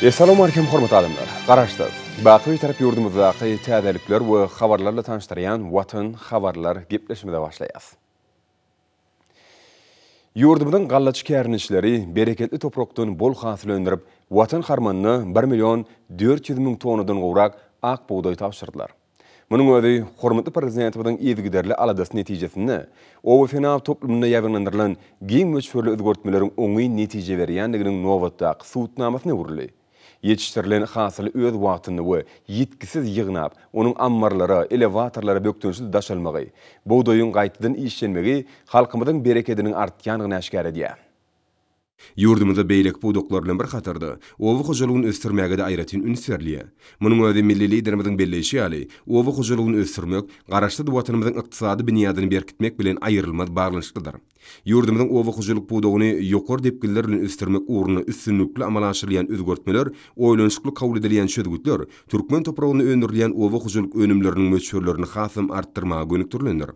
Essalawmalikim hormatly adamlar! Garaşsyz, baky Bitarap ýurdumyzdaky täzelikler we habarlarla tanyşdyrýan Watan habarlar gepleşimize başlaýas. Ýurdumyzyň gallaçy kärendeçileri bereketli toprakdan bol hasyl öndürip, Watan harmanyna bir million 400 müň tonnadan gowrak ak bugdaý tabşyrdylar. Munuň özi hormatly Prezidentimiziň yzygiderli aladasy netijesinde oba-senagat toplumynda ýaýbaňlandyrylan giň möçberli özgertmeleriň oňyn netije berýändiginiň nobatdaky subutnamasyna öwrüldi. Ýetişdirilen hasyly öz wagtynda we ýitgisiz ýygnap, onuň ammarlara, elewatorlara bökdençsiz daşalmagy, bugdaýyň gaýtadan işlenmegi halkymyzyň berekediniň artýandygyny äşgär edýär. Ýurdumyzda beýleki pudaklar bilen bir hatarda, oba hojalygyny ösdürmäge-de aýratyn üns berilýär. Munuň özi milli Liderimiziň belleýşi ýaly, oba hojalygyny ösdürmek Garaşsyz Watanymyzyň ykdysady binýadyny berkitmek bilen aýrylmaz baglanyşyklydyr. Ýurdumyzyň oba hojalyk pudagyny ýokary depginler bilen ösdürmek ugrunda üstünlikli amala aşyrylýan özgertmeler, oýlanyşykly kabul edilýän çözgütler türkmen topragynda öndürilýän oba hojalyk önümleriniň möçberlerini hasam artdyrmaga gönükdirilendir.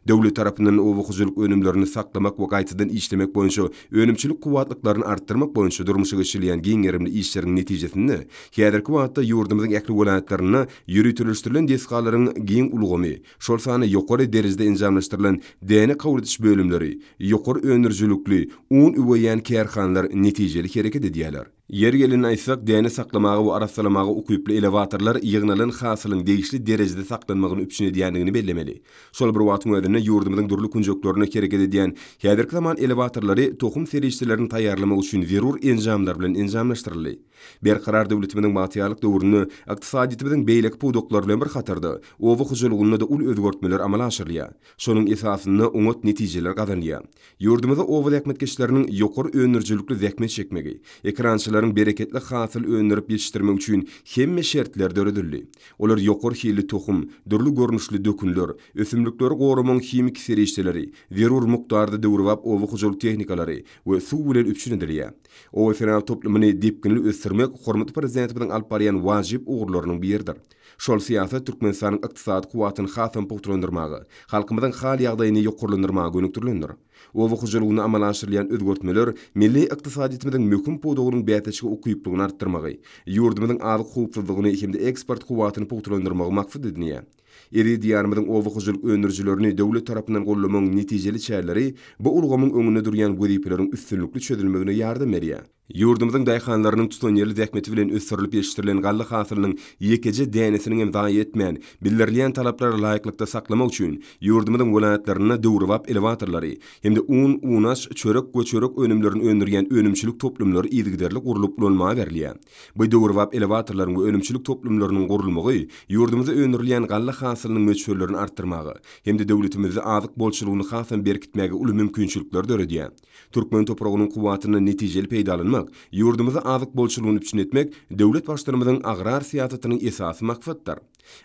Döwlet tarapyndan oba hojalyk önümlerini saklamak we gaýtadan işlemek boýunça önümçilik kuwwatlyklaryny artdyrmak boýunça durmuşa geçirilýän giň gerimli işleriň netijesinde, häzirki wagtda ýurdumyzyň ähli welaýatlarynda ýöriteleşdirilen desgalaryň giň ulgamy, şol sanda ýokary derejede enjamlaşdyrylan däne kabul ediş bölümleri, ýokary öndürijilikli un üweýän kärhanalar netijeli hereket edýärler. Ýeri gelende aýtsak, däne saklamaga we arassalamaga ukyply elewatorlar ýygnalan hasylyň degişli derejede saklanmagyny üpjün edýändigini bellemeli. Şol bir wagtyň özünde ýurdumyzyň dürli künjeklerinde hereket edýän häzirki zaman elewatorlary tohum serişdelerini taýýarlamak üçin zerur enjamlar bilen enjamlaşdyryldy. Berkarar döwletimiziň bagtyýarlyk döwründe ykdysadyýetimiziň beýleki pudaklary bilen bir hatarda, oba hojalygynda-da uly özgertmeler amala aşyrylýar. Şonuň esasynda oňat netijeler gazanylýar. Ýurdumyzda oba zähmetkeşleriniň ýokary öndürijilikli zähmet çekmegi, ekerançylaryň bereketli hasyl öndürip ýetişdirmegi üçin hemme şertler döredildi. Olar ýokary hilli tohum, dürli görnüşli dökünler, ösümlikleri goramagyň himiki serişdeleri, zerur mukdarda döwrebap oba hojalyk tehnikalary we suw bilen üpjün edilýär. Oba senagat toplumyny depginli ösdürmek hormatly Prezidentimiziň alyp barýan wajyp ugurlarynyň biridir. Şol syýasat Türkmenistanyň ykdysady kuwwatyny hasam pugtalandyrmaga, halkymyzyň hal-ýagdaýyny ýokarlandyrmaga gönükdirilendir. Oba hojalygynda amala aşyrylýan özgertmeler milli ykdysadyýetimiziň möhüm pudagynyň bäsleşige ukyplygyny artdyrmagy, ýurdumyzyň azyk howpsuzlygyny hem-de eksport kuwwatyny pugtalandyrmagy maksat edinýär. Eziz Diýarymyzyň oba hojalyk öndürijilerini döwlet tarapyndan goldamagyň netijeli çäreleri bu ulgamyň öňünde durýan wezipeleriň üstünlikli çözülmegine ýardam berýär. Ýurdumyzyň daýhanlarynyň tutanýerli zähmeti bilen ösdürilip ýetişdirilen galla hasylynyň ýekeje dänesiniň hem zaýa etmän, bildirilýän talaplara laýyklykda saklamak üçin ýurdumyzyň welaýatlarynda döwrebap elewatorlary hem-de un, unaş, çörek we çörek önümlerini öndürýän önümçilik toplumlary yzygiderli gurlup ulanmaga berilýär. Bu döwrebap elewatorlaryň we önümçilik toplumlarynyň gurulmagy ýurdumyzda öndürilýän galla hasylynyň möçberlerini artdyrmaga hem-de döwletimizde azyk bolçulygyny hasam berkitmäge uly mümkinçilikleri döredýär. Türkmen topragynyň kuwwatyndan netijeli peýdalanmak, ýurdumyzda azyk bolçulygyny üpjün etmek döwlet Baştutanymyzyň agrar syýasatynyň esasy maksadydyr.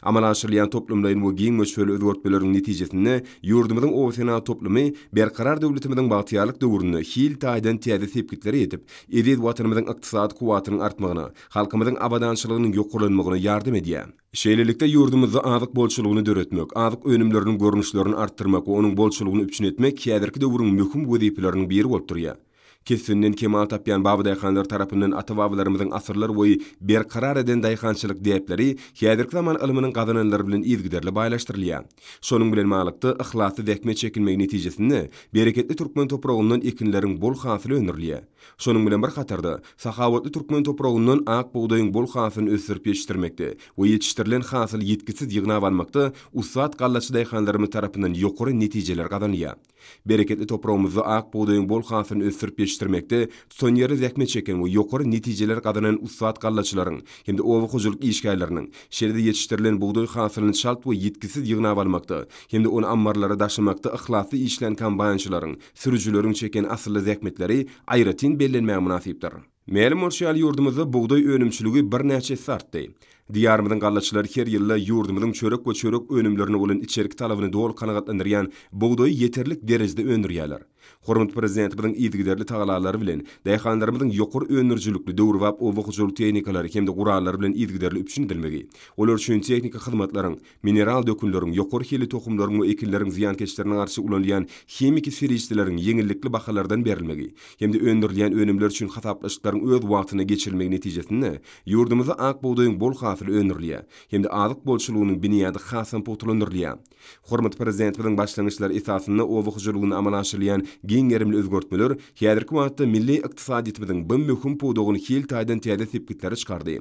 Amala aşyrylýan toplumlaýyn we giň möçberli özgertmeleriň netijesinde ýurdumyzyň oba-senagat toplumy Berkarar döwletimiziň bagtyýarlyk döwründe hil taýdan täze sepgitlere ýetip, eziz Watanymyzyň ykdysady kuwwatynyň artmagyna, halkymyzyň abadançylygynyň ýokarlanmagyna ýardam edýär. Şeýlelikde, ýurdumyzda azyk bolçulygyny döretmek, azyk önümleriniň görnüşlerini artdyrmak we onuň bolçulygyny üpjün etmek häzirki döwrüň möhüm wezipeleriniň biri bolup durýar. Kesbinden kemal tapýan babadaýhanlar tarapyndan ata-babalarymyzyň asyrlar boýy berkarar eden daýhançylyk däpleri häzirki zaman ylmynyň gazananlary bilen yzygiderli baýlaşdyrylýar. Şonuň bilen baglylykda, yhlasly zähmet çekilmegi netijesinde bereketli türkmen topragyndan ekinleriň bol hasyly öndürilýär. Şonuň bilen bir hatarda, sahawatly türkmen topragyndan ak bugdaýyň bol hasylyny ösdürip ýetişdirmekde we ýetişdirilen hasyly ýitgisiz ýygnap almakda ussat gallaçy daýhanlarymyz tarapyndan ýokary netijeler gazanylýar. Bereketli topragymyzda ak bugdaýyň bol hasylyny ösdürip ýetişdirmekde tutanýerli zähmet çeken we ýokary netijeler gazanan ussat gallaçylaryň hem-de oba hojalyk işgärleriniň, şeýle-de ýetişdirilen bugdaý hasylyny çalt we ýitgisiz ýygnap almakda hem-de ony ammarlara daşamakda yhlasly işlän kombaýnçylaryň, sürüjileriň çeken asylly zähmetleri aýratyn bellenmäge mynasypdyr. Mälim bolşy ýaly, ýurdumyzda bugdaý önümçiligi birnäçe esse artdy. Diýarymyzyň gallaçylary her ýylda ýurdumyzyň çörek we çörek önümlerine bolan içerki talabyny doly kanagatlandyrýan bugdaýy ýeterlik derejede öndürýärler. Hormatly Prezidentimiziň yzygiderli tagallalary bilen, daýhanlarymyzyň ýokary öndürijilikli döwrebap oba hojalyk tehnikalary hem-de gurallary bilen yzygiderli üpjün edilmegi, olar üçin tehniki hyzmatlaryň, mineral dökünleriň, ýokary hilli tohumlaryň we ekinleriň zyýankeşlerine garşy ulanylýan himiki serişdeleriň ýeňillikli bahalardan berilmegi hem-de öndürilýän önümler üçin hasaplaşyklaryň öz wagtynda geçirilmegi netijesinde ýurdumyzda ak bugdaýyň bol hasyly öndürilýär hem-de azyk bolçulygynyň binýady hasam pugtalandyrylýar. Hormatly Prezidentimiziň başlangyçlary esasynda oba hojalygynda amala aşyrylýan giň gerimli özgertmeler häzirki wagtda milli ykdysadyýetimiziň bu möhüm pudagyny hil taýdan täze sepgitlere çykardy.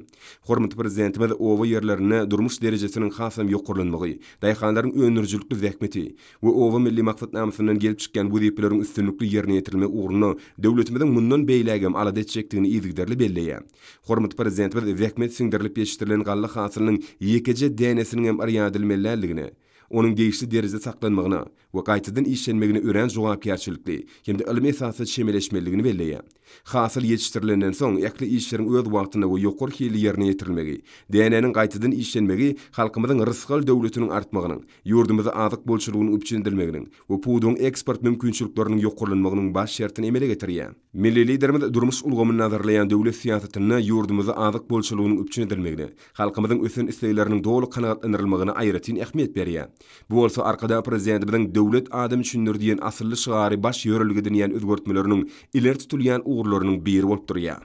Hormatly Prezidentimiz oba ýerlerinde durmuş derejesiniň hasam ýokarlanmagy, daýhanlaryň öndürijilikli zähmeti we Oba milli maksatnamasyndan gelip çykýan wezipeleriň üstünlikli ýerine ýetirilmegi ugrunda döwletimiziň mundan beýlägem alada etjekdigini yzygiderli belleýär. Hormatly Prezidentimiz zähmet siňdirilip ýetişdirilen galla hasylynyň ýekeje dänesiniňem yrýa edilmeli däldigine, onuň degişli derejede saklanmagyna we gaýtadan işlenmegine örän jogapkärçilikli hem-de ylmy esasda çemeleşmelidigini belleýär. Hasyl ýetişdirilenden soň, ähli işleriň öz wagtynda we ýokary hilli ýerine ýetirilmegi, dänäniň gaýtadan işlenmegi halkymyzyň rysgal-döwletiniň artmagynyň, ýurdumyzda azyk bolçulygynyň üpjün edilmeginiň we pudagyň eksport mümkinçilikleriniň ýokarlanmagynyň baş şertini emele getirýär. Milli Liderimiz durmuş ulgamyny nazarlaýan döwlet syýasatynda ýurdumyzda azyk bolçulygynyň üpjün edilmegine, halkymyzyň ösen islegleriniň doly kanagatlandyrylmagyna aýratyn ähmiýet berýär. Bu bolsa Arkadag Prezidentimiziň Döwlet adam üçindir diýen asylly şygary baş ýörelge edinýän özgertmeleriniň ileri tutulýan ugurlarynyň biri bolup durýar.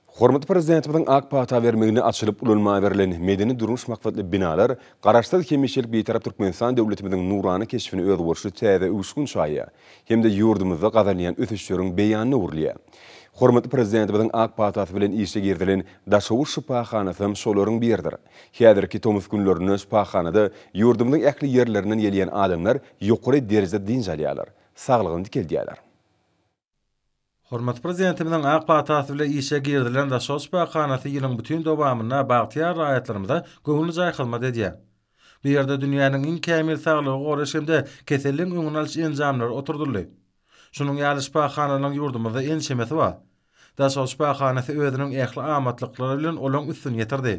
Hormatly Prezidentimiziň ak pata bermeginde açylyp ulanmaga berlen medeni-durmuş maksatly binalar Garaşsyz, hemişelik Bitarap Türkmenistan döwletimiziň nurana keşbine özboluşly täze öwüşgin çaýýar hem-de ýurdumyzda gazanylýan ösüşleriň beýanyna öwrülýär. Hormatly Prezidentimiziň ak patasy bilen işe girizilen Daşoguz şypahanasy hem şolaryň biridir. Häzirki tomus günlerinde şypahanada ýurdumyzyň ähli ýerlerinden gelýän adamlar ýokary derejede dynç alýarlar, saglygyny dikeldýärler. Hormatly Prezidentimiziň ak patasy bilen işe girizilen Daşoguz şypahanasy ýylyň bütin dowamynda bagtyýar raýatlarymyza göwnejaý hyzmat edýär. Bu ýerde dünýäniň iň kämil saglygy goraýyş hem-de keselligiň öňüni alyş enjamlary oturdyldy. Şunuň ýaly şypahanalaryň ýurdumyzda ençemesi bar. Daşoguz şypahanasy özüniň ähli amatlyklary bilen olaň üstüni ýetirdi.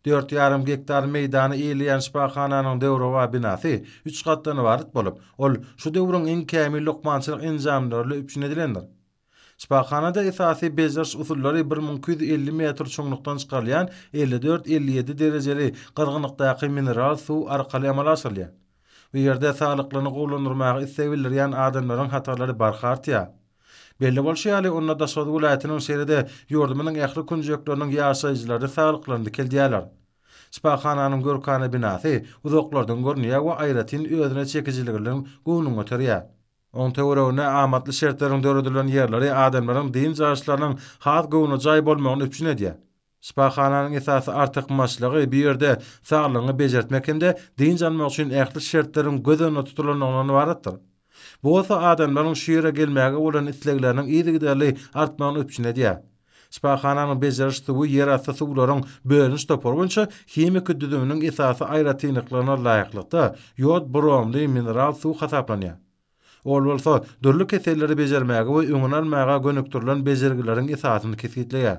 Dört ýarym gektar meýdany eýeleýän şypahananyň döwrebap binasy üç gatdan ybarat bolup, ol şu döwrüň iň kämil lukmançylyk enjamlary bilen üpjün edilendir. Şypahanada esasy bejeriş usullary 1250 metr çuňlukdan çykarylýan 54-57 derejeli gyzgynlykdaky mineral suw arkaly amala aşyrylýar. Bu ýerde saglyklaryny gowulandyrmaga isleg bildirýän adamlaryň hatarlary barha artýar. Belli bolşy ýaly, onda Daşoguz welaýatynyň, şeýle-de ýurdumyzyň ähli künjekleriniň ýaşaýjylary saglyklaryny dikeldýärler. Şypahananyň görkana binasy uzaklardan görünýär we aýratyn özüne çekijiligi bilen göwnüňi göterýär. Oň töwereginde amatly şertleriň döredilen ýerleri adamlaryň dynç alyşlarynyň has göwnejaý bolmagyny üpjün edýär. Şypahananyň esasy artykmaçlygy bu ýerde saglygyňy bejertmek hem-de dynç almak üçin ähli şertleriň göz öňünde tutulandygyndan ybaratdyr. Bu bolsa adamlaryň şu ýere gelmäge bolan islegleriniň yzygiderli artmagyny üpjün edýär. Şypahananyň bejeriş suwy ýerasty suwlaryň bölüniş topary boýunça himiki düzüminiň esasy aýratynlyklaryna laýyklykda ýod-bromly mineral suw hasaplanýar. Ol bolsa dürli keselleri bejermäge we öňüni almaga gönükdirilen bejergileriň esasyny kesgitleýär.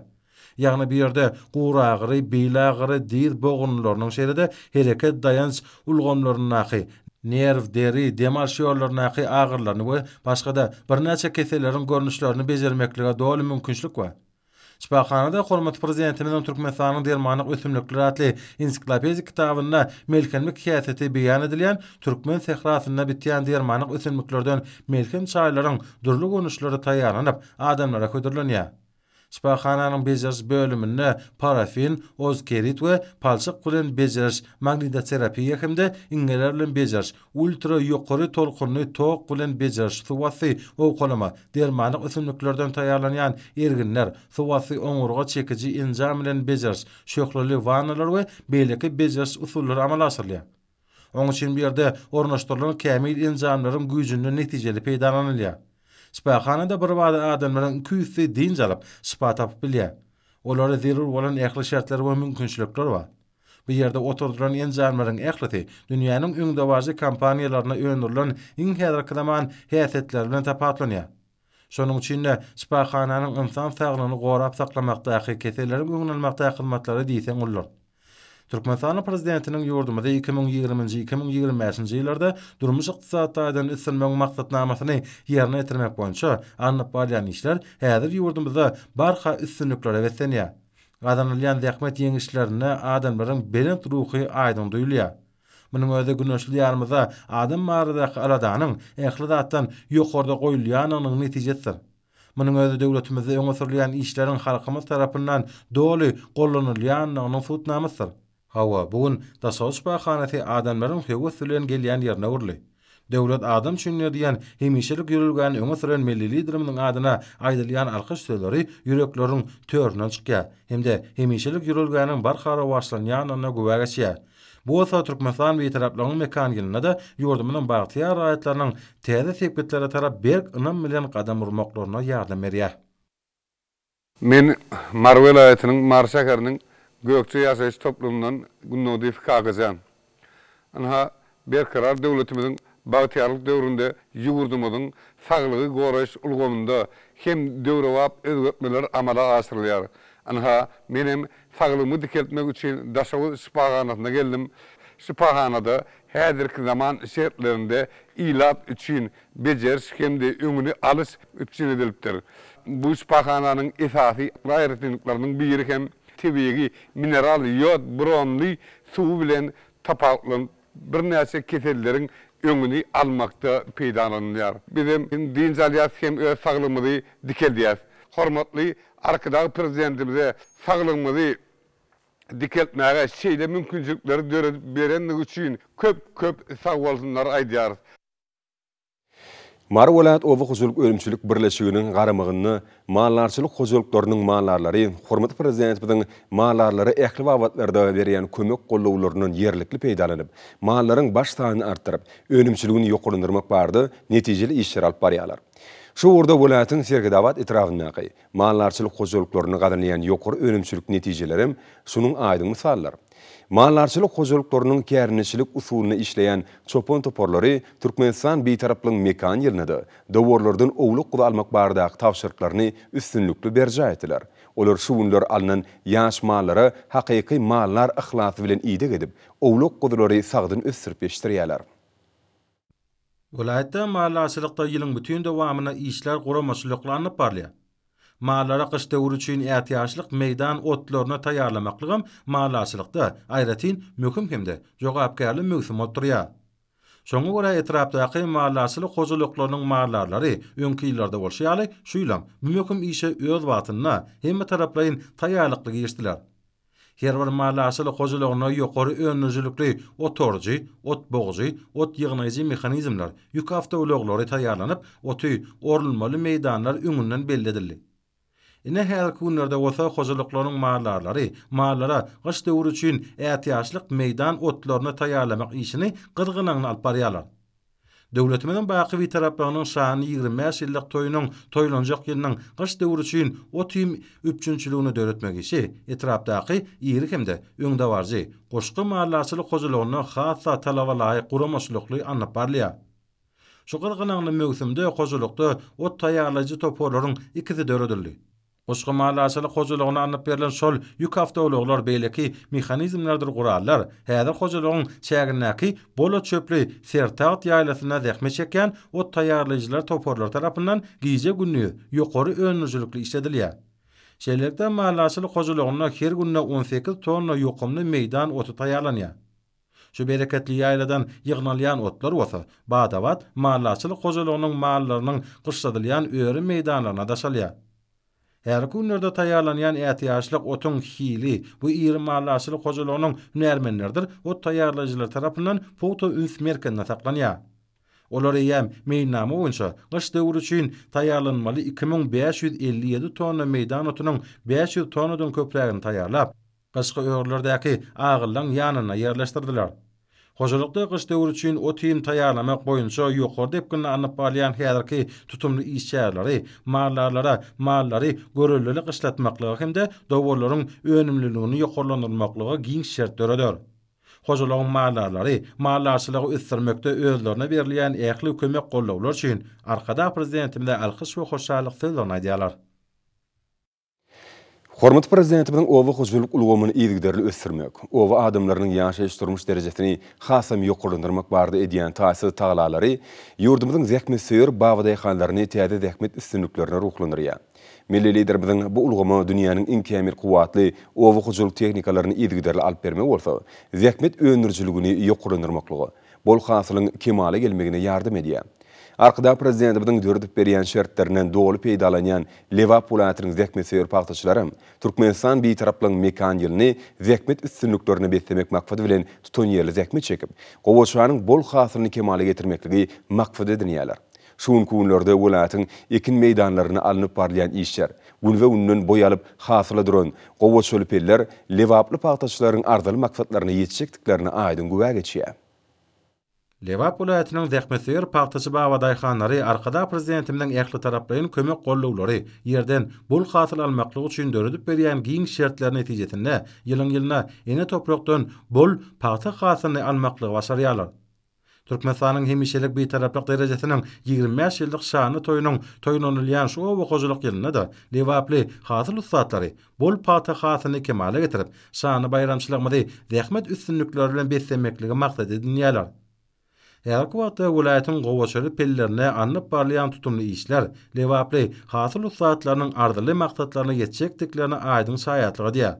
Ýagny bu ýerde guragyry, bilagyry, dyz bogunlarynyň şeýle-de hereket-daýanç ulgamlaryndaky, nerw, deri, dem alyş ýollaryndaky agyrylaryny we başga-da birnäçe keselleriň görnüşlerini bejermeklige doly mümkinçilik bar. Şypahanada hormatly Prezidentimiziň Türkmenistanyň dermanlyk ösümlikleri atly ensiklopedik kitabynda melhemlik häsiýeti beýan edilýän türkmen sährasynda bitýän dermanlyk ösümliklerden melhem çaýlaryň dürli görnüşleri taýýarlanyp, adamlara hödürlenýär. Şypahananyň bejeriş bölüminde parafin, ozkerit we palçyk bilen bejeriş, magnitoterapiýa hem-de iňňeler bilen bejeriş, ultra ýokary tolkunly tok bilen bejeriş, suwasty owkalama, dermanlyk ösümliklerden taýýarlanýan erginler, suwasty oňurga çekiji enjam bilen bejeriş, şöhleli wannalar we beýleki bejeriş usullary amala aşyrylýar. Onuň üçin bu ýerde ornaşdyrylan kämil enjamlaryň güýjünden netijeli peýdalanylýar. Şypahanada birbada adamlaryň iki-ýüzsi dynç alyp, şypa tapyp bilýär. Olara zerur bolan ähli şertler we mümkinçilikler bar. Bu ýerde oturdylan enjamlaryň ählisi dünýäniň öňdebaryjy kompaniýalarynda öndürilen iň häzirki zaman häsiýetleri bilen tapawutlanýar. Şonuň üçin-de, şypahananyň ynsan saglygyny gorap saklamakdaky, keselleriň öňüni almakdaky hyzmatlary diýseň uludyr. Türkmenistanyň Prezidentiniň ýurdumyzy 2020-nji, 2025-nji ýyllarda durmuş-ykdysady taýdan ösdürmegiň maksatnamasyny ýerine ýetirmek boýunça alnyp barylýan işler häzir ýurdumyzda barha üstünliklere beslenýär. Gazanylýan zähmet ýeňişlerinde adamlaryň belent ruhy aýdyň duýulýar. Munuň özi güneşli Diýarymyzda adam baradaky aladanyň ähli zatdan ýokarda goýulýandygynyň netijesidir. Munuň özi döwletimizde öňe sürülýän işleriň halkymyz tarapyndan doly gollanylýandygynyň subutnamasydyr. Hawa, bu gün Daşoguz şypahanasy adamlaryň höwes bilen gelýän ýerine öwrüldi. Döwlet adam üçindir diýen hemişelik ýörelgäni öňe süren milli Liderimiziň adyna aýdylýan alkyş sözleri ýürekleriň töründen çykýar hem-de hemişelik ýörelgäniň barha rowaçlanýandygyna güwä geçýär. Bu bolsa Türkmenistan Bitaraplygyň mekan ýylynda-da ýurdumyzyň bagtyýar raýatlarynyň täze sepgitlere tarap berk ynam bilen gadam urmaklaryna ýardam berýär. Men Mary welaýatynyň Mary şäheriniň Gökje ýaşaýyş toplumyndan Gündogdyýew Kakajan. Ynha, Berkarar döwletimiziň bagtyýarlyk döwründe ýurdumyzyň saglygy goraýyş ulgamynda hem döwrebap özgertmeler amala aşyrylýar. Ynha, menem saglygymy dikeltmek üçin Daşoguz şypahanasyna geldim. Şypahanada häzirki zaman şertlerinde ilat üçin bejeriş hem-de öňüni alyş üpjün edilipdir. Bu şypahananyň esasy aýratynlyklarynyň biri hem tebigy mineral ýod-bromly suwy bilen tapawutlanyp birnäçe keselleriň öňüni almakda peýdalanylýar. Biz hem dynç alýarys hem öz saglygymyzy dikeldýäris. Hormatly Arkadag Prezidentimize saglygymyzy dikeltmäge şeýle mümkinçilikleri döredip berenligi üçin köp-köp sagbolsunlar aýdýarys. Mary welaýat oba hojalyk önümçilik birleşiginiň garamagynda maldarçylyk hojalyklarynyň maldarlary hormatly Prezidentimiziň maldarlara ähli babatlarda berýän kömek-gollawlaryndan ýerlikli peýdalanyp, mallaryň baş sanyny artdyryp, önümçiligini ýokarlandyrmak barada netijeli işleri alyp barýarlar. Şu ugurda welaýatyň Serhetabat etrabyndaky Maldarçylyk hojalyklarynda gazanylýan ýokary önümçilik netijelerem şunuň aýdyň mysalydyr. Maldarçylyk hojalyklarynyň kärendeçilik usulynda işleýän çopan toparlary Türkmenistan Bitaraplygyň mekan ýylynda-da dowarlardan owlak-guzy almak baradaky tabşyryklaryny üstünlikli berjaý etdiler. Olar şu günler alnan ýaş mallara hakyky maldar yhlasy bilen ideg edip, owlak-guzulary sagdyn ösdürip ýetişdirýärler. Welaýatda maldarçylykda ýylyň bütin dowamynda işler guramaçylykly alnyp barylýar. Mallara gyş döwri üçin ätiýaçlyk meýdan otlaryny taýýarlamaklygam maldarçylykda aýratyn möhüm hem-de jogapkärli möwsüm bolup durýar. Şoňa görä etrapdaky maldarçylyk hojalyklarynyň maldarlary öňki ýyllarda bolşy ýaly şu ýylam bu möhüm işe öz wagtynda hemmetaraplaýyn taýýarlykly girişdiler. Her bir maldarçylyk hojalygynda ýokary öndürijilikli ot orujy, ot bogujy, ot ýygnaýjy mehanizmler, ýük awtoulaglary taýýarlanyp, oty orulmaly meýdanlar öňünden belli edildi. Ine, häzirki günlerde bolsa hojalyklaryň maldarlary mallara gyş döwri üçin ätiýaçlyk meýdan otlaryny taýýarlamak işini gyzgalaňly alyp barýarlar. Döwletimiziň baky Bitaraplygynyň şanly 25 ýyllyk toýunyň toýlanjak ýylynyň gyş döwri üçin ot-iým üpjünçiligini döretmek işi etrapdaky iri hem-de öňdebaryjy Goşgy maldarçylyk hojalygynda has-da talaba laýyk guramaçylykly alnyp barylýar. Şu gyzgalaňly möwsümde hojalykda ot taýýarlaýjy toparlaryň ikisi döredildi. Guşgy maldarçylyk hojalygyna alnyp berlen şol ýük awtoulaglar, beýleki mehanizmlerdir gurallar häzir hojalygyň çägindäki bol ot-çöpli Sertagt ýaýlasynda zähmet çekýän ot taýýarlaýjylar toparlary tarapyndan gije-gündiz ýokary öndürijilikli işledilýär. Şeýlelikde, maldarçylyk hojalygynda her günde 18 tonna ýokumly meýdan oty taýýarlanýar. Şu bereketli ýaýladan ýygnalýan otlar bolsa, bada-bat maldarçylyk hojalygynyň mallarynyň gyşladylýan öri meýdanlaryna daşalýar. Häzirki günlerde taýýarlanýan ätiýaçlyk otuň hili bu iri maldarçylyk hojalygynyň hünärmenleridir ot taýýarlaýjylary tarapyndan pugta üns merkezinde saklanýar. Olar eýýäm meýilnama boýunça gyş döwri üçin taýýarlanmaly 2557 tonna meýdan otunyň 500 tonnadan köprägini taýýarlap, Gyşky örülerdäki agyllaň ýanynda ýerleşdirdiler. Hojalykda gyş döwri üçin ot-iým taýýarlamak boýunça ýokary depginde alnyp barylýan häzirki tutumly iş çäreleri maldarlara mallary görellili gyşlatmaklyga hem-de dowarlaryň önümliligini ýokarlandyrmaklyga giň şert döreder. Hojalygyň maldarlary maldarçylygy ösdürmekde özlerine berilýän ähli kömek-goldawlar üçin Arkadag Prezidentimize alkyş we hoşallyk sözlerini aýdýarlar. Hormatly Prezidentimiziň oba hojalyk ulgamyny yzygiderli ösdürmek, oba adamlarynyň ýaşaýyş-durmuş derejesini hasam ýokarlandyrmak barada edýän taýsyz tagallalary ýurdumyzyň zähmetsöýer babadaýhanlaryny täze zähmet üstünliklerine ruhlandyrýar. Milli Liderimiziň bu ulgama dünýäniň iň kämil kuwwatly oba hojalyk tehnikalaryny yzygiderli alyp bermegi bolsa, zähmet öndürijiligini ýokarlandyrmaklyga, bol hasylyň kemala gelmegine ýardam edýär. Arkadag Prezidentimiziň döredip berýän şertlerinden doly peýdalanýan Lebap welaýatynyň zähmetsöýer pagtaçylaram Türkmenistan Bitaraplygyň mekan ýylyny zähmet üstünliklerine beslemek maksady bilen tutanýerli zähmet çekip, gowaçanyň bol hasylyny kemala getirmekligi maksat edinýärler. Şu günki günlerde welaýatyň ekin meýdanlarynda alnyp barylýan işler, günbe-günden boý alyp hasyla duran gowaçaly peller lebaply pagtaçylaryň arzyly maksatlaryna ýetjekdiklerine aýdyň güwä geçýär. Lebap welaýatynyň zähmetsöýer pagtaçy babadaýhanlary Arkadag Prezidentimiziň ählitaraplaýyn kömek-gollawlary, ýerden bol hasyl almaklyk üçin döredip berýän giň şertleri netijesinde ýylyň-ýylyna ene toprakdan bol pagta hasylyny almaklygy başarýarlar. Türkmenistanyň hemişelik Bitaraplyk derejesiniň 25 ýyllyk şanly toýunyň toýlanylýan şu oba hojalyk ýylynda-da lebaply hasyl ussatlary bol pagta hasylyny kemala getirip, şanly baýramçylygymyzy zähmet üstünlikleri bilen beslemekligi maksat edinýärler. Häzirki wagtda welaýatyň gowaçaly pellerinde alnyp barylýan tutumly işler lebaply hasyl ussatlarynyň arzyly maksatlaryna ýetjekdiklerine aýdyň şaýatlyk edýär.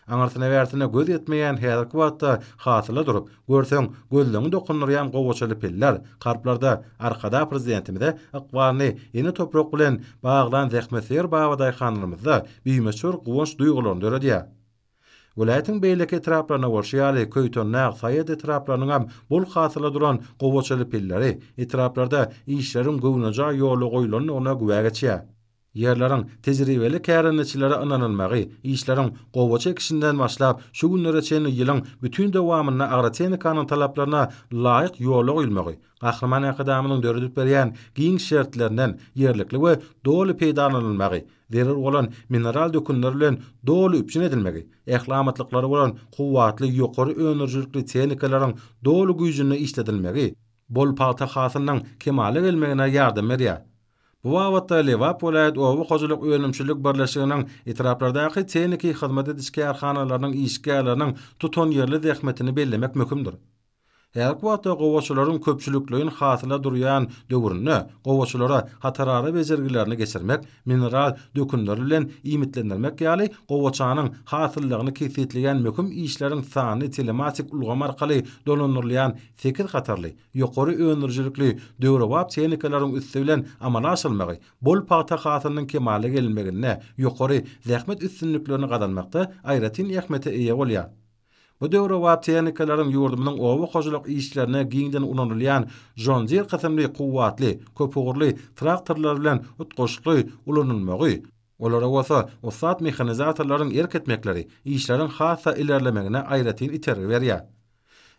Aňyrsyna-bärsine göz ýetmeýän häzirki wagtda hasyla durup, görseň, gözleňi dokundyrýan gowaçaly piller kalplarda Arkadag Prezidentimize ykbalyny ene toprak bilen baglan zähmetsöýer babadaýhanlarymyzda bimöçber guwanç duýgularyny döredýär. Welaýatyň beýleki etraplarynda bolşy ýaly, Köýtendag, Saýat etraplarynyňam bol hasyla duran gowaçaly pilleri etraplarda işleriň göwnejaý ýola goýlandygyna güwä geçýär. Ýerleriň tejribeli kärendeçilere ynanylmagy, işleriň gowaça ekişinden başlap, şu günlere çenli ýylyň bütin dowamynda agrotehnikanyň talaplaryna laýyk ýola goýulmagy, Gahryman Arkadagymyzyň döredip berýän giň şertlerinden ýerlikli we doly peýdalanylmagy, zerur bolan mineral dökünler bilen doly üpjün edilmegi, ähli amatlyklary bolan kuwwatly ýokary öndürijilikli tehnikalaryň doly güýjünde işledilmegi, bol pagta hasylynyň kemala gelmegine ýardam berýär. Bu babatda Lebap welaýat oba hojalyk önümçilik birleşiginiň etraplardaky tehniki hyzmat ediş kärhanalarynyň işgärleriniň tutanýerli zähmetini bellemek möhümdir. Häzirki wagtda gowaçalaryň köpçülikleýin hasyla durýan döwründe gowaçalara hatarara bejergilerini geçirmek, mineral dökünler bilen iýmitlendirmek ýaly gowaçanyň hasyllygyny kesgitleýän möhüm işleriň sanly telematik ulgam arkaly dolandyrylýan sekiz hatarly ýokary öndürijilikli döwrebap tehnikalaryň üsti bilen amala aşyrylmagy bol pagta hasylynyň kemala gelinmeginde ýokary zähmet üstünliklerini gazanmakda aýratyn ähmiýete eýe bolýar. Bu döwrebap tehnikalaryň ýurdumyzyň oba hojalyk işlerinde giňden ulanylýan John Deere kysymly kuwwatly, köpugurly traktorlar bilen utgaşykly ulanylmagy, olara bolsa ussat mehanizatorlaryň erk etmekleri işleriň has-da ilerlemegine aýratyn itergi berýär.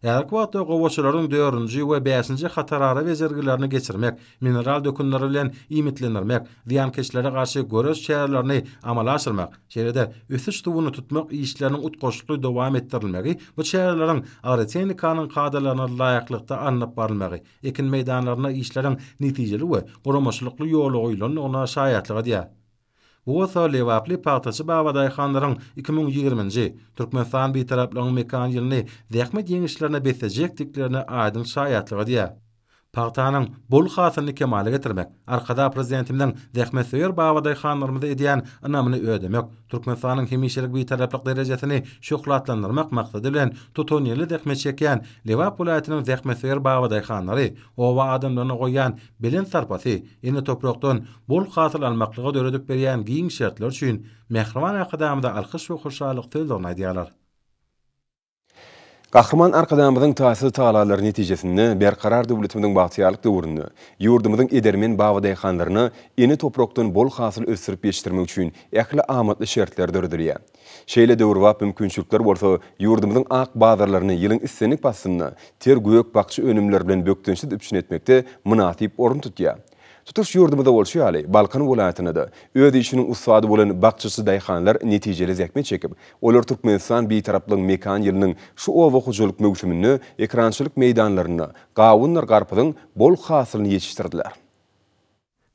Häzirki wagtda gowaçalaryň dördünji we bäşinji hatarara bejergilerini geçirmek, mineral dökünleri bilen iýmitlendirmek, zyýankeşlere garşy göreş çärelerini amala aşyrmak, şeýle-de ösüş suwuny tutmak işleriniň utgaşykly dowam etdirilmegi bu çäreleriň agrotehnikanyň kadalaryna laýyklykda alnyp barylmagy, ekin meýdanlarynda işleriň netijeli we guramaçylykly ýola goýlandygyna şaýatlyk edýär. Bu bolsa lebaply pagtaçy babadaýhanlaryň 2020-nji, Türkmenistan Bitaraplygyň mekan ýylyny zähmet ýeňişlerine beslejekdiklerine aýdyň şaýatlyk edýär. Pagtanyň bol hasylyny kemala getirmek, Arkadag Prezidentimiziň zähmetsöýer babadaýhanlarymyza edýän ynamyny ödemek, Türkmenistanyň hemişelik Bitaraplyk derejesini şöhratlandyrmak maksady bilen tutanýerli zähmet çekýän Lebap welaýatynyň zähmetsöýer babadaýhanlary oba adamlaryna goýýan belent sarpasy, ene toprakdan bol hasyl almaklyga döredip berýän giň şertler üçin mähriban Arkadagymyza alkyş we hoşallyk sözlerini aýdýarlar. Gahryman Arkadagymyzyň taýsyz tagallalary netijesinde Berkarar döwletimiziň bagtyýarlyk döwründe ýurdumyzyň edermen babadaýhanlaryna ene toprakdan bol hasyl ösdürip ýetişdirmek üçin ähli amatly şertler döredilýär. Şeýle döwrebap mümkinçilikler bolsa ýurdumyzyň ak bazarlaryny ýylyň islendik paslynda ter gök-bakja önümleri bilen bökdençsiz üpjün etmekde mynasyp orun tutýar. Tutuş ýurdumyzda bolşy ýaly, Balkan welaýatynda-da öz işiniň ussady bolan bakjaçy daýhanlar netijeli zähmet çekip, olar Türkmenistan Bitaraplygyň mekan ýylynyň şu oba hojalyk möwsüminde ekerançylyk meýdanlarynda gawundyr garpyzyň bol hasylyny ýetişdirdiler.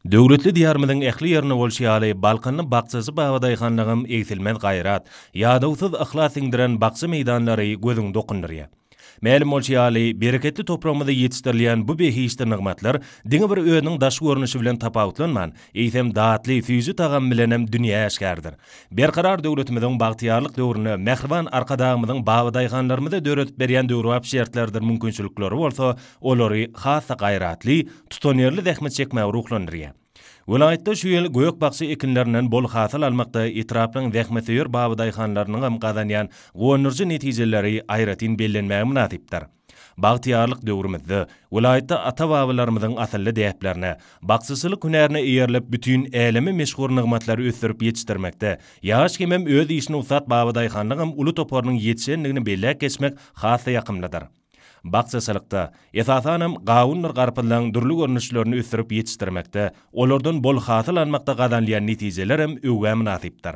Döwletli Diýarymyzyň ähli ýerinde bolşy ýaly, Balkanly bakjaçy babadaýhanlaryňam egsilmez gaýrat, ýadawsyz yhlas siňdiren bakja meýdanlary gözüňi dokundyrýar. Mälim bolşy ýaly, bereketli topragymyzda ýetişdirilýän bu behişdi nygmatlar diňe bir özüniň daşky görnüşi bilen tapawutlanman, eýsem, datly, süýji tagamy bilenem dünýä äşgärdir. Berkarar döwletimiziň bagtyýarlyk döwründe mähriban Arkadagymyzyň babadaýhanlarymyza döredip berýän döwrebap şertlerdir mümkinçilikleri bolsa olary has-da gaýratly, tutanýerli zähmet çekmäge ruhlandyrýar. Welaýatda şu ýyl gök-bakja ekinlerinden bol hasyl almakda etraplaryň zähmetsöýer babadaýhanlarynyňam gazanýan guwandyryjy netijeleri aýratyn bellenmäge mynasypdyr. Bagtyýarlyk döwrümizde welaýatda ata-babalarymyzyň asylly däplerine, bakjaçylyk hünärine eýerilip bütin äleme meşhur nygmatlary ösdürip ýetişdirmekde ýaş hemem öz işine ussat babadaýhanlaryňam uly toparynyň ýetişendigini belläp geçmek has-da ýakymlydyr. Bakjaçylykda, esasanam, gawundyr garpyzlaryň dürli görnüşlerini ösdürip ýetişdirmekde, olardan bol hasyl almakda gazanylýan netijelerem öwgä mynasypdyr.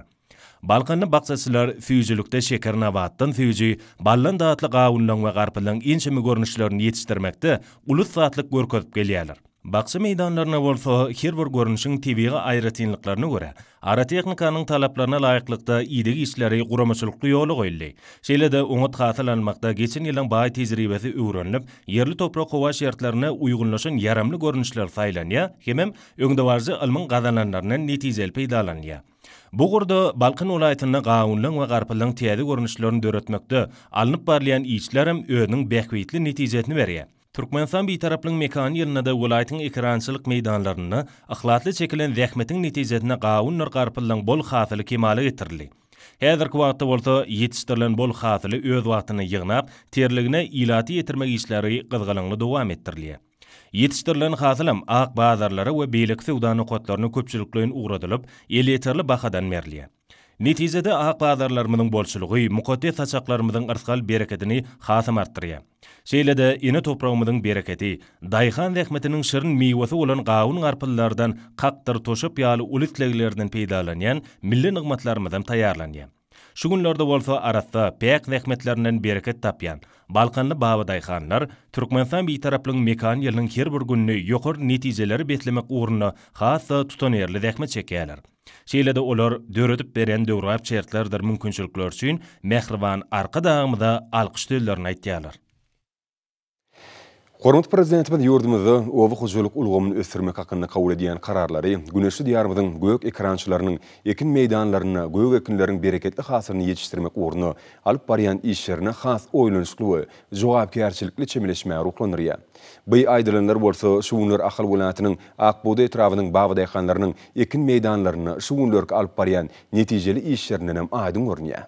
Balkanly bakjaçylar süýjülikde şeker-nabatdan süýji, baldan datly gawunlaryň we garpyzlaryň ençeme görnüşlerini ýetişdirmekde uly ussatlyk görkezip gelýärler. Bakja meýdanlarynda bolsa her bir görnüşiň tebigy aýratynlyklaryna görä, agrotehnikanyň talaplaryna laýyklykda ideg işleri guramaçylykly ýola goýuldy. Şeýle-de oňat hasyl almakda geçen ýylyň baý tejribesi öwrenilip, ýerli toprak-howa şertlerine uýgunlaşan ýaramly görnüşler saýlanýar hemem öňdebaryjy ylmyň gazananlaryndan netijeli peýdalanylýar. Bu ugurda Balkan welaýatynda gawunlaryň we garpyzlaryň täze görnüşlerini döretmekde alnyp barylýan işlerem özüniň bähbitli netijesini berýär. Türkmenistan Bitaraplygyň mekany ýylynda-da welaýatyň ekerançylyk meýdanlarynda yhlasly çekilen zähmetiň netijesinde gawundyr garpyzlaryň bol hasyly kemala getirildi. Häzirki wagtda bolsa ýetişdirilen bol hasyly öz wagtynda ýygnap, terligine ilata ýetirmek işleri gyzgalaňly dowam etdirilýär. Ýetişdirilen hasylam ak bazarlara we beýleki söwda nokatlaryna köpçülikleýin ugradylyp, elýeterli bahadan berilýär. Netijede ak bazarlarymyzyň bolçulygy mukaddes saçaklarymyzyň yrsgal-berekedini hasam artdyrýar. Şeýle-de ene topragymyzyň berekedi, daýhan zähmetiniň şirin miwesi bolan gawun-garpyzlardan kakdyr toşap ýaly uly isleglerden peýdalanýan milli nygmatlarymyzam taýýarlanýar. Şu günlerde bolsa arassa, päk zähmetlerinden bereket tapýan balkanly babadaýhanlar Türkmenistan Bitaraplygyň mekany ýylynyň her bir gününi ýokary netijelere beslemek ugrunda has-da tutanýerli zähmet çekýärler. Şeýle-de olar döredip beren döwrebap şertlerdir mümkinçilikler üçin mähriban Arkadagymyza alkyş sözlerini aýtýarlar. Hormatly Prezidentimiz ýurdumyzda oba hojalyk ulgamyny ösdürmek hakynda kabul edýän kararlary güneşli Diýarymyzyň gök ekerançylarynyň ekin meýdanlarynda gök ekinleriň bereketli hasylyny ýetişdirmek ugrunda alyp barýan işlerine has oýlanyşykly we jogapkärçilikli çemeleşmäge ruhlandyrýar. By aýdylanlar bolsa şu günler Ahal welaýatynyň Ak bugdaý etrabynyň babadaýhanlarynyň ekin meýdanlarynda şu günlerki alyp barýan netijeli işlerindenem aýdyň görünýär.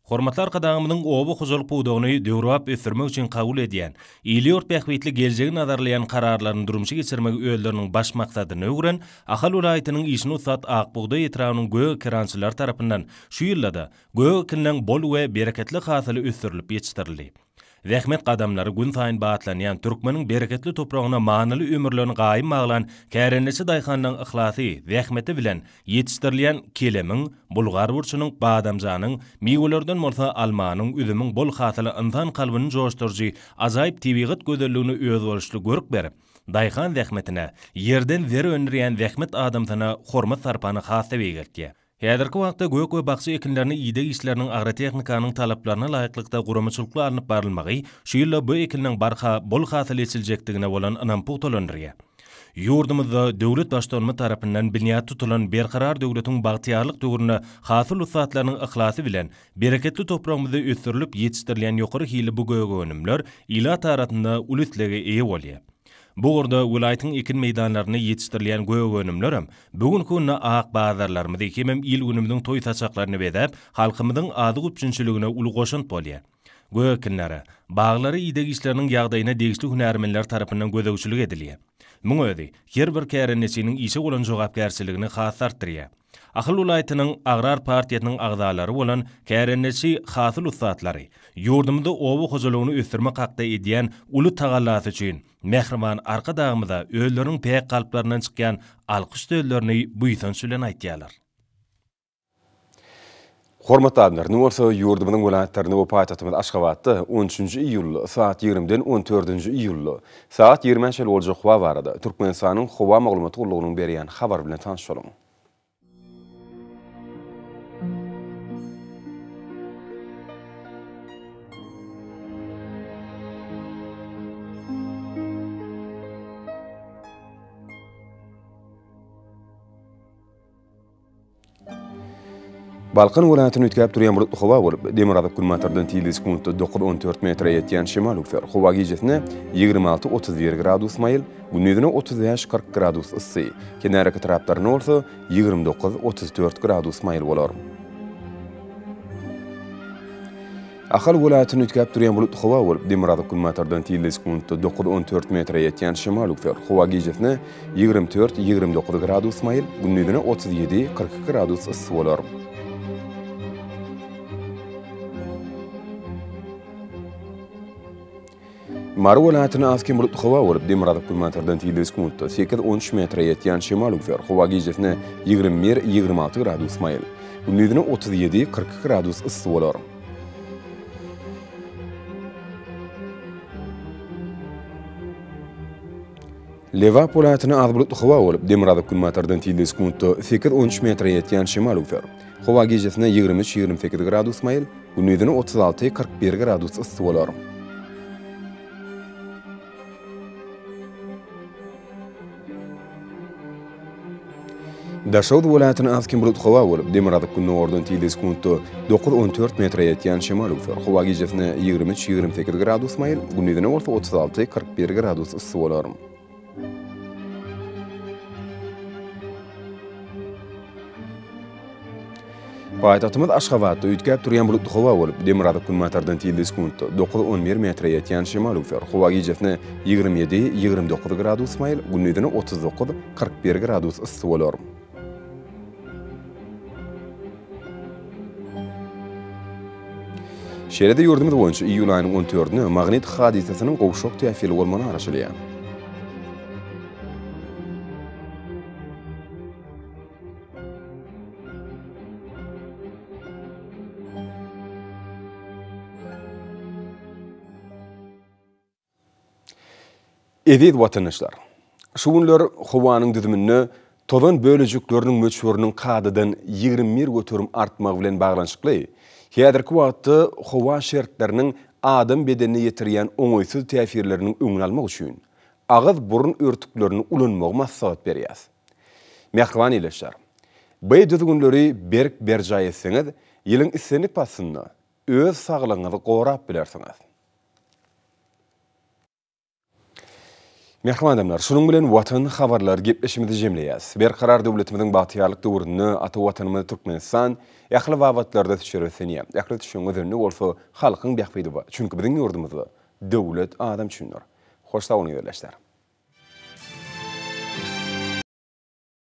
Hormatly Arkadagymyzyň oba hojalyk pudagyny döwrebap ösdürmek üçin kabul edýän, il-ýurt bähbitli geljegi nazarlaýan kararlaryny durmuşa geçirmegi özleriniň baş maksadyna öwren Ahal welaýatynyň işine ussat Ak bugdaý etrabynyň gök ekerançylary tarapyndan şu ýylda-da gök ekinleň bol we bereketli hasyly ösdürilip ýetişdirildi. Zähmet gadamlary günsaýyn batlanýan türkmeniň bereketli topragyna manyly ömürlerini gaýym baglan kärendeçi daýhanlaryň yhlasy, zähmeti bilen ýetişdirilýän kelemiň, bulgar burçunyň, badamjanyň, miwelerden bolsa almanyň, üzümiň bol hasyly ynsan kalbyny joşduryjy ajaýyp tebigat gözelligine özboluşly görk berip, daýhan zähmetine, ýerden zer öndürýän zähmet adamsyna hormat-sarpany has-da beýgeltýär. Häzirki wagtda gök we bakja ekinlerine ideg işleriniň agrotehnikanyň talaplaryna laýyklykda guramaçylykly alnyp barylmagy şu ýylda bu ekinleň barha bol hasyl eçiljekdigine bolan ynamy pugtalandyrýar. Ýurdumyzda döwlet Baştutanymyz tarapyndan binýat tutulan Berkarar döwletiň bagtyýarlyk döwründe hasyl ussatlarynyň yhlasy bilen bereketli topragymyzda ösdürilip ýetişdirilýän ýokary hilli bu gök önümler ilat arasynda uly islege eýe bolýar. Bu ugurda welaýatyň ekin meýdanlarynda ýetişdirilýän gök önümlerem bu günki günde ak bazarlarymyzy hemem il-günümiziň toý saçaklaryny bezäp, halkymyzyň azyk üpjünçiligine uly goşant bolýar. Gök ekinlere, baglara ideg işleriniň ýagdaýyna degişli hünärmenler tarapyndan gözegçilik edilýär. Muň özi her bir kärendeçiniň işe bolan jogapkärçiligini has-da artdyrýar. Ahal welaýatynyň Agrar partiýasynyň agzalary bolan kärendeçi hasyl ussatlary ýurdumyzda oba hojalygyny ösdürmek hakda edýän uly tagallasy üçin mähriban Arkadagymyza özleriniň päk kalplaryndan çykýan alkyş sözlerini buýsanç bilen aýtýarlar. Hormatly adamlar, indi bolsa ýurdumyzyň welaýatlarynda we paýtagtymyz Aşgabatda on üçünji iýulda sagat ýigrimiden on dördünji iýulda sagat ýigrimä çenli boljak howa barada Türkmenistanyň Howa maglumat gullugynyň berýän habary bilen tanyş boluň. Balkan welaýatynda üýtgäp durýan bulutly howa bolup, demirgazyk-günbatardan tizligi sekuntda dokuz-on dört metre ýetýän şemal öwser. Howa gijesine 26 31 gradus maýyl, gündizine 35 40 gradus yssy, kenarýaka etraplarynda bolsa 29 34 gradus maýyl bolar. Ahal welaýatynda üýtgäp durýan bulutly howa bolup, demirgazyk-günbatardan tizligi sekuntda dokuz-on dört metre ýetýän şemal öwser. Howa gijesine 24, 29 gradus maýyl, gündizine 37, 42 gradus yssy bolar. Mary welaýatynda az-kem bulutly howa bolup, demirgazyk-günbatardan tizligi sekuntda sekiz, on üç metre ýetýän şemal öwser. Howa gijesine 21, 26 gradus maýyl, gündizine 37, 42 gradus yssy bolar. Lebap welaýatynda az bulutly howa bolup, demirgazyk-günbatardan tizligi sekuntda sekiz, on üç metre ýetýän şemal öwser. Howa gijesine 23, 28 gradus maýyl, gündizine 36, 41 gradus yssy bolar. Daşoguz welaýatynda az-kem bulutly howa bolup, demirgazyk-gündogardan tizligi sekuntda dokuz, on dört metre ýetýän şemal öwser. Howa gijesine 23, 28 gradus maýyl, gündizine bolsa 36, 41 gradus yssy bolar. Paýtagtymyz Aşgabatda üýtgäp durýan bulutly howa bolup, demirgazyk-günbatardan tizligi sekuntda dokuz, on bir metre ýetýän şemal öwser. Howa gijesine 27, 29 gradus maýyl, gündizine 39, 41 gradus yssy bolar. Şeýle-de ýurdumyz boýunça iýul aýynyň on dördüne magnit hadysasynyň gowşak täsirli bolmagyna garaşylýar. Eziz watandaşlar! Şu günler howanyň düzüminde tozan bölejikleriniň möçberiniň kadadan 21% artmagy bilen baglanyşykly, häzirki wagtda howa şertleriniň adam bedenine ýetirýän oňaýsyz täsirleriniň öňüni almak üçin agyz-burun örtüklerini ulanmagy maslahat berýäs. Mähriban ildeşler! Bu düzgünleri berk berjaý etseňiz, ýylyň islendik paslynda öz saglygyňyzy gorap bilersiňiz. Mähriban adamlar, şunuň bilen Watan habarlary gepleşigimizi jemleýäs. Berkarar döwletimiziň bagtyýarlyk döwründe ata Watanymyz Türkmenistan ähli babatlarda ösüşlere beslenýär. Ähli ösüşiň özeninde bolsa halkyň bähbidi bar. Çünki biziň ýurdumyzda döwlet adam üçindir. Hoş sag boluň ildeşler.